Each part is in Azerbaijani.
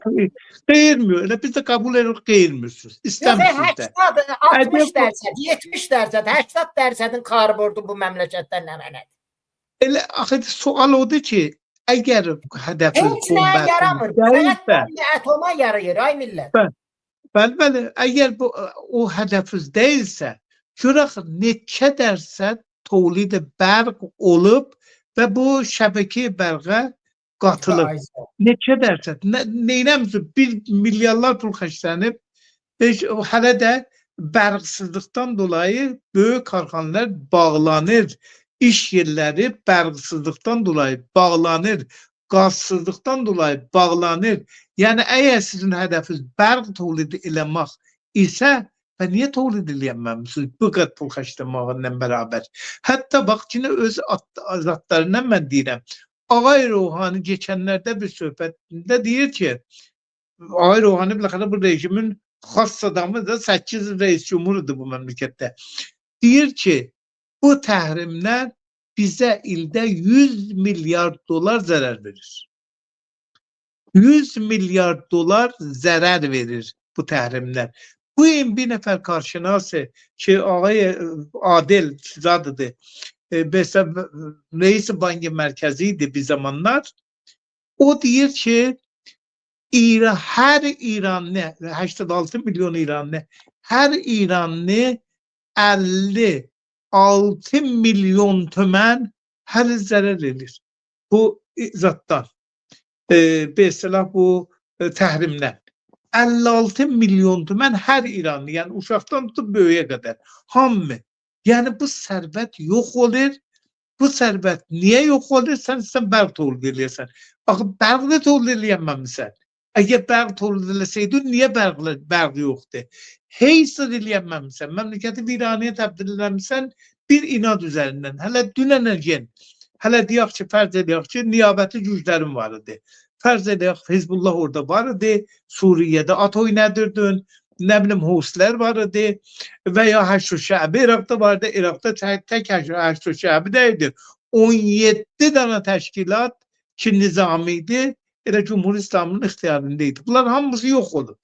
Qeyirmiyor. Elə biz də qəbul edirik, qeyirmirsiniz. Yox, İstəmirsiniz də. 80, 60 Əgər bu- dərsən, 70 dərsən, 80 dərsədin karbורdu bu məmləkətdə nə mənədir? Elə axı sual odur ki, əgər hədəfiniz Heç nəyə bomba yaramır. atomu Fəqət deyilsə, bomba atoma yarayır, ay millət. Bəli, bəli, əgər bu o hədəfiniz deyilsə, görək neçə dərsə tolid bərq olub və bu şəbəkə bərqə qatılıb. Ay, sağ ol. Neçə dərsə? Nə, neynəmsə bir milyarlar pul xərclənib. Heç, o hələ də bərqsizlikdən dolayı böyük karxanalar bağlanır. İş yerləri bərqsizlikdən dolayı bağlanır. Qazsızlıqdan dolayı bağlanır. Yəni əgər sizin hədəfiniz bərq tolid eləmək isə və niyə tolid eləyəməmisiniz bu qədər pul xərcləməklə bərabər? Hətta bax yenə öz zatlarından mən deyirəm. Ağay Ruhani geçənlərdə bir söhbətində deyir ki, Ağay Ruhani biləxərə bu rejimin xas adamı da 8 reis cumhurudur bu məmləkətdə. Deyir ki, bu təhrimlər bizə ildə 100 milyard dolar zərər verir. 100 milyard dolar zərər verir bu təhrimlər. Bu gün bir nəfər karşınası ki, ağay Adil zadıdır. Mesela reis Bankı Mərkəzi idi bir zamanlar. O deyir ki, İran, hər İranlı, 86 milyon İranlı, hər İranlı 56 milyon tümən hər il zərər edir. Bu zatdan. Mesela bu təhrimdən. 56 milyon tümən hər İranlı, yəni uşaqdan tutub böyüyə qədər. Hamı. Yəni bu sərvət yox olur. Bu sərvət niyə yox olur? Sən bərq tolid eləyəsən. Axı bərq də tolid eləyəməmisən. Əgər bərq tolid eləsəydin, niyə bərq yoxdur? Heç zad eləyəməmisən. Məmləkəti viranəyə təbdil eləmisən bir inad üzərindən. Hələ dünən gen, hələ deyək ki, fərz edək ki, niyabəti güclərin var idi. Fərz edək Hizbullah orada var idi, Suriyədə at oynadırdın, nə bilim Huslər var idi və ya Həşr Şəbi İraqda vardı. İraqda tək Həşr Şəbi deyildi. 17 dənə təşkilat ki nizami idi, elə Cumhur İslamının ixtiyarında idi. Bunlar hamısı yox olub.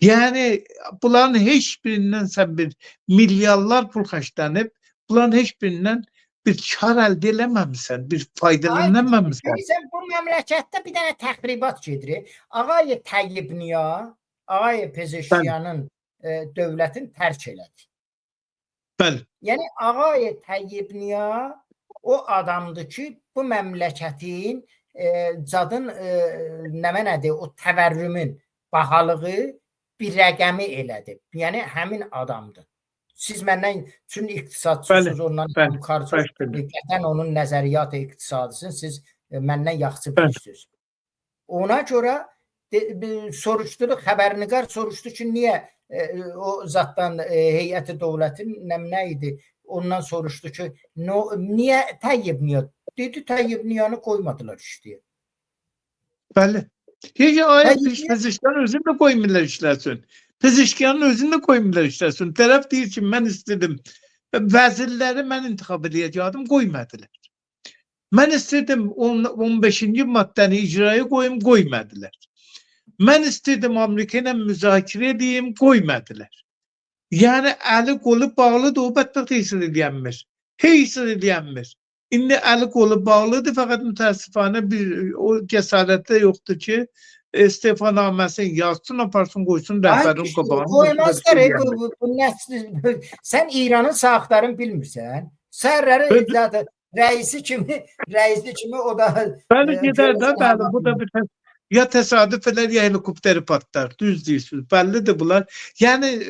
Yəni bunların heç birindən sən bir milyarlar pul xərclənib, bunların heç birindən bir kar əldə eləməmisən, bir faydalanamamışsan. Bilirsən, bu məmləkətdə bir dənə təxribat gedir. Ağay Təyyibniya, Ağay Pezeşkiyanın dövlətin tərk elədi. Bəli. Yəni Ağay Təyyibniya o adamdır ki, bu məmləkətin cadın nə mənədir, o təvərrümün bahalığı bir rəqəmi elədi. Yəni həmin adamdır. Siz məndən üçün iqtisadçısınız, ondan yuxarı qətiyyən onun nəzəriyyat iqtisadısını siz məndən yaxşı bilirsiniz. Ona görə soruşdu, xəbərnigar soruşdu ki, niyə o zatdan heyəti dövlətin nə idi? Ondan soruşdu ki, niyə Təyyibniya? Dedi, Təyyibniyanı qoymadılar işləyə. Bəli. Heç ay Pezeşkiyanın özünü də qoymurlar işləsin. Pezeşkiyanın özünü də qoymurlar işləsin. Tərəf deyir ki, mən istedim. Vəzirləri mən intixab eləyəcəkdim, qoymadılar. Mən istedim 15-ci maddəni icraya qoyum, qoymadılar. Mən istedim Amerika ilə müzakirə edeyim, qoymadılar. Yəni əli qolu bağlıdır, o bədbəxt heç nə eləyənmir. Heç nə eləyənmir. İndi əli qolu bağlıdır, fəqət mütəəssifanə bir o cəsarətdə yoxdur ki, istefanaməsini yazsın, aparsın, qoysun rəhbərin qabağına. Qoymazlar, bu nəsli. Sən İranın saxtarını bilmirsən. Sərləri zaten rəisi kimi o da Bəli, gedər də, bəli, bu da bir ya təsadüf edər, ya helikopteri patlar. Düz deyirsiniz. Bəllidir bunlar. Yəni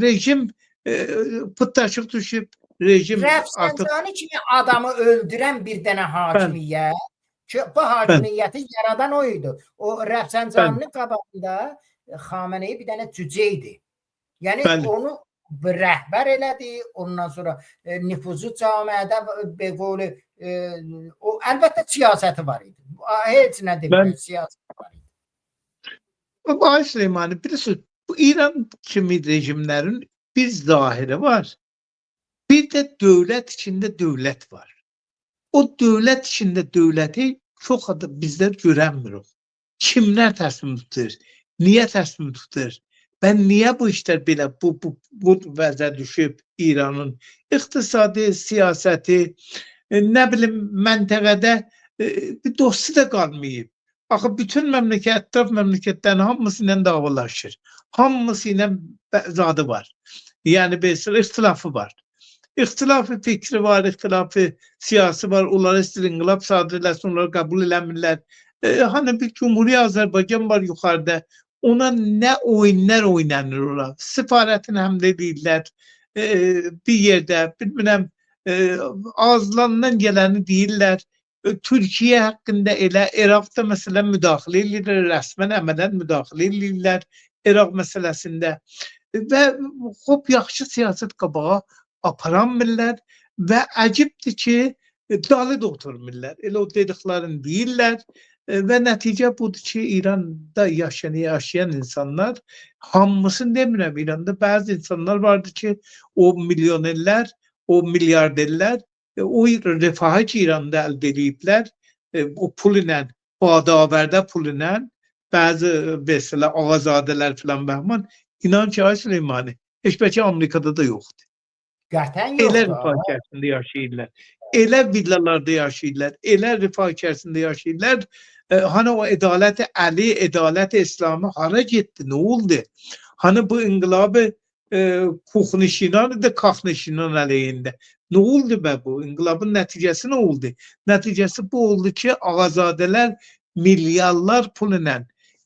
rejim pıtdaşıq düşüb, rejim artıq Rəfsəncani kimi adamı öldürən bir dənə hakimiyyət ki, bu hakimiyyəti yaradan o idi. O Rəfsəncaninin qabağında Xameneyi bir dənə cücə idi. Yəni onu rəhbər elədi, ondan sonra nüfuzu camiədə be qolu o əlbəttə siyasəti var idi. Heç nə demək, siyasəti var idi. Ay Süleymani, bilirsiniz, bu İran kimi rejimlərin bir zahiri var. Bir də dövlət içində dövlət var. O dövlət içində dövləti çox adı bizlər görənmirik. Kimlər təslim tutur? Niyə təslim tutur? Və niyə bu işlər belə bu vəzə düşüb İranın iqtisadi, siyasəti, nə bilim məntəqədə bir dostu da qalmayıb. Axı bütün məmləkət, ətraf məmləkətlərin hamısı ilə davalaşır. Hamısı ilə zadı var. Yəni bir ixtilafı var. İxtilafı fikri var, ixtilafı siyasi var. Onlara istəyir inqilab sadir eləsin, onları qəbul eləmirlər. Hani bir Cumhuriyet Azərbaycan var yuxarıda. Ona nə oyunlar oynanır ora. Sifarətini həmlə edirlər. Bir yerdə, bilmirəm, ağızlarından gələni deyirlər. Türkiyə haqqında elə İraqda məsələn müdaxilə edirlər, rəsmən əmələn müdaxilə edirlər İraq məsələsində. Və xop yaxşı siyasət qabağa aparanmırlar və əcibdir ki, dalı da oturmurlar. Elə o dediklərini deyirlər və nəticə budur ki, İranda yaşayan insanlar, hamısını demirəm, İranda bəzi insanlar vardı ki, o milyonerlər, o milyarderlər, o rifahı ki İranda əldə ediblər, o pul ilə, badavərdə pul ilə, bəzi mesela ağazadələr filan bəhman, inan ki, ay Süleymani, heç bəlkə Amerikada da yoxdur. Qətiyyən Elə yoxdur. rifah içərisində yaşayırlar. Elə villalarda yaşayırlar. Elə rifah içərisində yaşayırlar. Hani o ədalət-i Əli, ədalət-i İslamı hara getdi? Nə oldu? Hani bu inqilabı kuxnişinan idi, kaxnişinan əleyhində. Nə oldu bə bu? İnqilabın nəticəsi nə oldu? Nəticəsi bu oldu ki, ağazadələr milyarlar pul ilə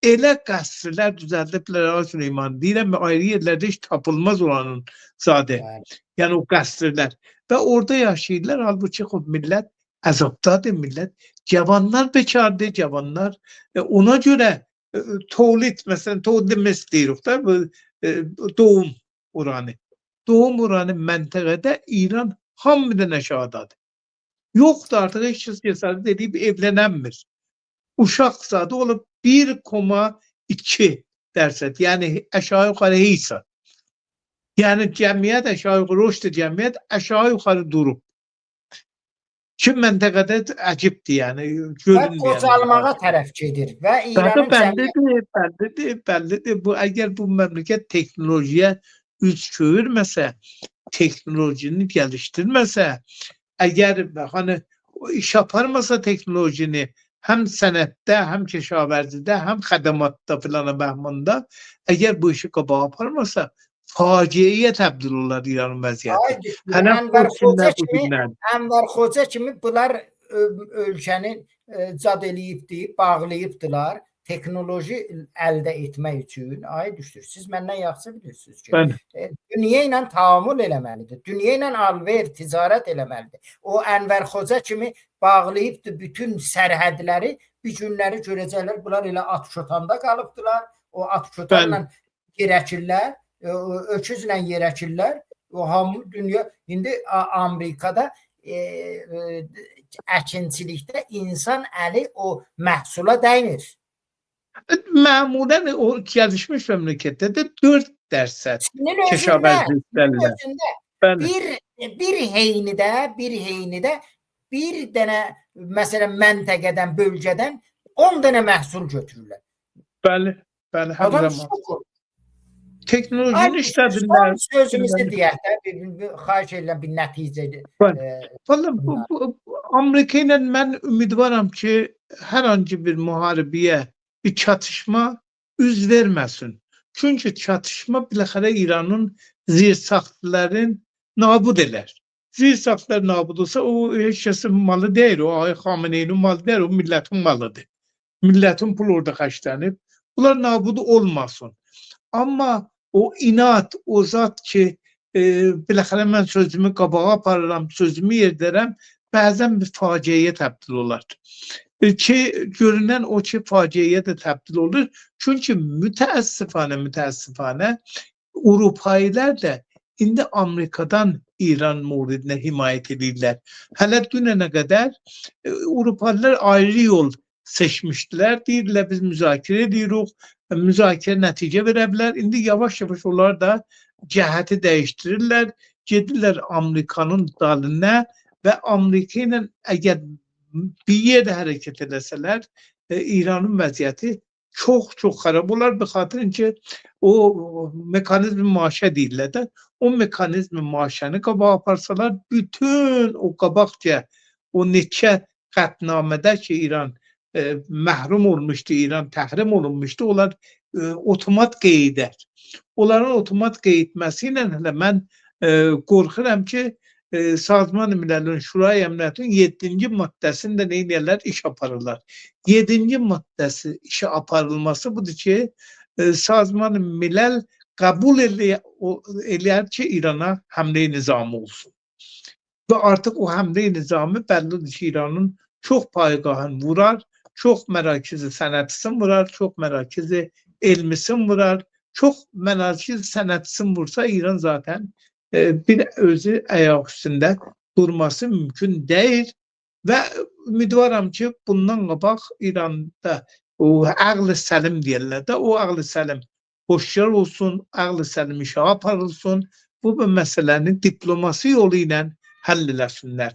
elə qəsrlər düzəldiblər ay Süleyman. Deyirəm ayrı yerlərdə heç tapılmaz oranın zadə. Bəli. Yəni o qəsrlər və orada yaşayırlar. Halbuki xop millət əzabdadır, millət. Cavanlar bekardır, cavanlar. Ona görə tolid, məsələn, tolid mes deyirik da, bu, doğum oranı. Doğum oranı məntəqədə İran hamıdan aşağıdadır. Yoxdur artıq heç kəs cəsarət edib evlənənmir. Uşaq zadı olub 1,2 dərsəd, yəni aşağı yuxarı heç. Yəni cəmiyyət aşağı yuxarı, rüşd cəmiyyət aşağı yuxarı durub. Ki məntəqədə əcibdir, yəni Və görünmür. qocalmağa tərəf gedir və İranın cəmiyyəti Bəllidir, bəllidir, bəllidir. Bu əgər bu məmləkət texnologiya üz çevirməsə, texnolojini geliştirməsə, əgər hani iş aparmasa texnolojini həm sənətdə, həm kəşavərzidə, həm xədəmatda filana bəhmanda, əgər bu işi qabağa aparmasa, faciəyə təbdil olar İranın vəziyyəti. Hələ Ənvər Xoca bu kimi günlər. Ənvər Xoca kimi bunlar ölkəni cad eləyibdi, bağlayıbdılar texnoloji əldə etmək üçün. Ay düşdür. Siz məndən yaxşı bilirsiniz ki, Bəli. Dünya ilə taamül eləməlidir. Dünya ilə alver, ticarət eləməlidir. O Ənvər Xoca kimi bağlayıbdı bütün sərhədləri. Bir günləri görəcəklər. Bunlar elə at kötanda qalıbdılar. O at kötanla yer əkirlər, öküzlə yer əkirlər. O hamı dünya indi Amerikada əkinçilikdə insan əli o məhsula dəymir. Məmulən o gelişmiş məmləkətdə də 4% Çinin kəşavərzliklərlə. özündə Bəli. bir heynidə bir dənə məsələn məntəqədən, bölgədən 10 dənə məhsul götürürlər. Bəli, bəli, hər Adam zaman. şok olur. Teknolojini işlədirlər. Son sözümüzü deyək də, bir xahiş edirəm bir nəticə. Bəli. Vallahi bu Amerika ilə mən ümidvaram ki, hər hansı bir müharibəyə, bir çatışma üz verməsin. Çünki çatışma biləxərə İranın zirsaxtların nabud edər. Zirsaxtlar nabud olsa o heç kəsin malı deyil, o ay Xameneyinin malı deyil, o millətin malıdır. Millətin pulu orada xərclənib. Bunlar nabud olmasın. Amma o inat, o zat ki, biləxərə mən sözümü qabağa aparıram, sözümü yerdərəm, bəzən bir faciəyə təbdil olar. Ki, görünən o ki, faciəyə də təbdil olur. Çünki mütəəssifanə Avropalılar da indi Amerikadan İran mövridinə himayət edirlər. Hələ dünənə qədər Avropalılar ayrı yol seçmişdilər. Deyirlər, biz müzakirə edirik, müzakirə nəticə verə bilər. İndi yavaş-yavaş onlar da cəhəti dəyişdirirlər, gedirlər Amerikanın dalına və Amerika ilə əgər bir yerdə hərəkət eləsələr, İranın vəziyyəti çox-çox xarab olar. Bir xatirin ki, o mexanizm maşə deyirlər də, o mexanizm maşəni qabağa aparsalar, bütün o qabaqca o neçə qətnamədə ki, İran məhrum olmuşdu, İran təhrim olunmuşdu, onlar otomat qeyd edər. Onların otomat qeyd etməsi ilə hələ mən qorxuram ki, Sazman-ı Miləlin Şurayı Əmniyyətin 7-ci maddəsini də nə edirlər? İş aparırlar. 7-ci maddəsi işə aparılması budur ki, Sazman-ı Miləl qəbul eləyər ki, İrana həmlə-i nizami olsun. Və artıq o həmlə-i nizami bəllidir ki, İranın çox payqahını vurar, çox mərakizi sənətisini vurar, çox mərakizi elmisini vurar, çox mərakizi sənətisini vursa İran zaten bir özü ayaq üstündə durması mümkün deyil və ümidvaram ki, bundan qabaq İranda o əql-i səlim deyirlər də, o əql-i səlim hoşyar olsun, əql-i səlim işə aparılsın, bu məsələni diplomasi yolu ilə həll eləsinlər.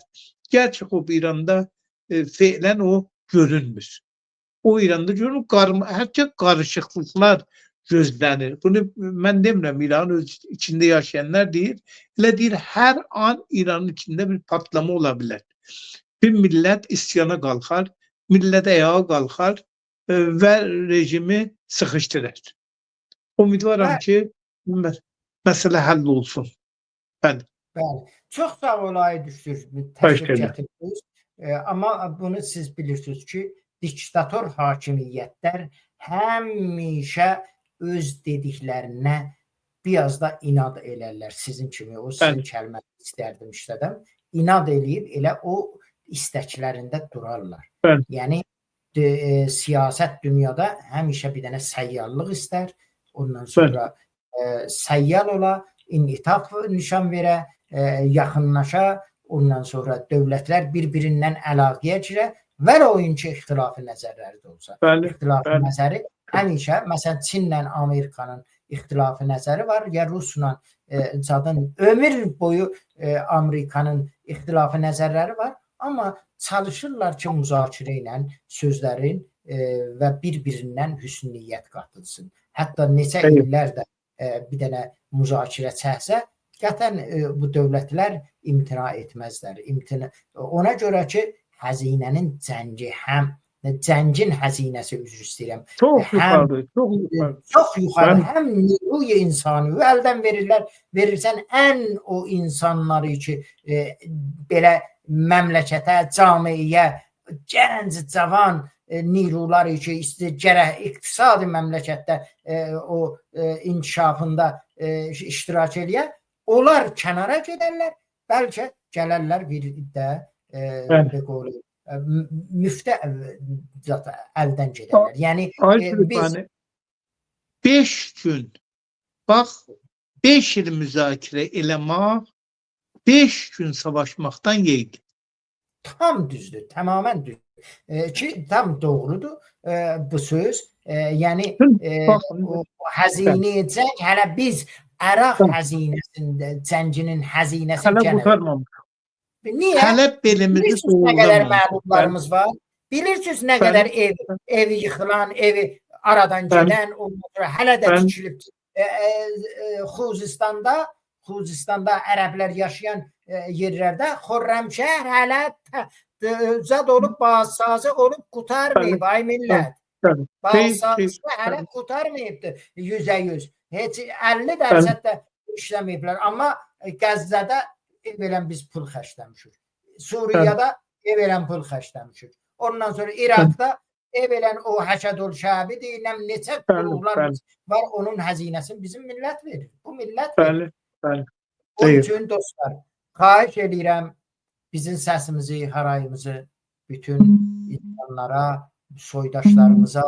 Gerçi o İranda fe'lən o görünmür. O İranda görünmür, hər qarışıqlıqlar gözlənir. Bunu mən demirəm, İranın öz içində yaşayanlar deyir. Elə deyir, hər an İranın içində bir patlama ola bilər. Bir millət isyana qalxar, millət ayağa qalxar və rejimi sıxışdırır. Ümidvaram ki, məsələ həll olsun. Bəli. Bəli. Çox sağ ol, ay düşdür, təşrif gətirdiniz. Amma bunu siz bilirsiniz ki, diktator hakimiyyətlər həmişə öz dediklərinə biraz da inad elərlər sizin kimi. O sizin kəlməni istərdim işlədəm. İnad eləyib elə o istəklərində durarlar. Bəli. Yəni siyasət dünyada həmişə bir dənə səyyarlıq istər. Ondan sonra səyyar ola, initaf nişan verə, yaxınlaşa, ondan sonra dövlətlər bir-birindən əlaqəyə girə və oyunçu ixtilafı nəzərləri də olsa. Bəli, ixtilafı nəzəri həmişə, məsələn, Çinlə Amerikanın ixtilafı nəzəri var, ya Rusla zadın ömür boyu Amerikanın ixtilafı nəzərləri var, amma çalışırlar ki, müzakirə ilə sözlərin və bir-birindən hüsn niyyət qatılsın. Hətta neçə illər də bir dənə müzakirə çəksə, qətən bu dövlətlər imtina etməzlər. Ona görə ki, xəzinənin cəngi həm cəngin xəzinəsi, üzr istəyirəm. Çox yuxarı, çox yuxarı. Çox yuxarı. Həm nüruy insanı əldən verirlər, verirsən ən o insanları ki, belə məmləkətə, camiyə, gənc, cavan nirular ki, gərək iqtisadi məmləkətdə o inkişafında iştirak eləyə, onlar kənara gedərlər, bəlkə gələrlər bir də müftə əldən gedərlər. Yəni biz 5 gün, bax, 5 il müzakirə eləmək, 5 gün savaşmaqdan yeydi. Tam düzdür, tamamən düzdür. Ki, tam doğrudur bu söz. Yəni o xəzinə cəng, hələ biz Əraq xəzinəsində, cənginin xəzinəsi hələ qurtarmamışıq. Niyə? Hələ belimizi Bilirsiniz nə qədər məlumlarımız var? Bilirsiniz nə qədər evi yıxılan, evi aradan gedən, ondan sonra hələ də tikilib. Xuzistanda ərəblər yaşayan yerlərdə Xorrəmşəhr hələ zad olub, bazsazı olub qurtarmayıb, ay millət. Bazsazı hələ qurtarmayıbdır 100%. Heç 50% də işləməyiblər. Amma Qəzzədə ev elən biz pul xərcləmişik. Suriyada ev elən pul xərcləmişik. Ondan sonra İraqda ev elən o Həşədül Şəbi deyiləm, neçə qurumlar var, onun xəzinəsini bizim millət verir. Bu millət verir. Onun üçün dostlar, xahiş eləyirəm bizim səsimizi, harayımızı bütün insanlara, soydaşlarımıza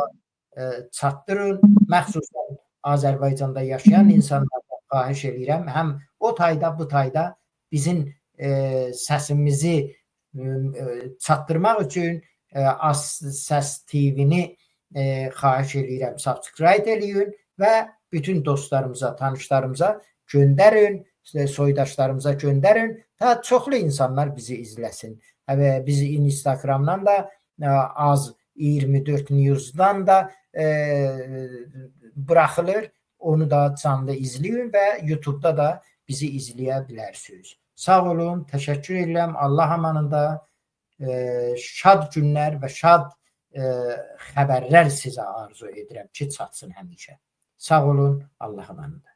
çatdırın. Məxsusən Azərbaycanda yaşayan insanlara xahiş eləyirəm. Həm o tayda, bu tayda bizim səsimizi çatdırmaq üçün Az Səs TV-ni xahiş eləyirəm, subscribe eləyin və bütün dostlarımıza, tanışlarımıza göndərin, soydaşlarımıza göndərin. Ta çoxlu insanlar bizi izləsin. Bizi Instagramdan da Az 24 News-dan da buraxılır. Onu da canlı izləyin və YouTube-da da bizi izləyə bilərsiniz. Sağ olun, təşəkkür edirəm. Allah amanında şad günlər və şad xəbərlər sizə arzu edirəm ki, çatsın həmişə. Sağ olun, Allah amanında.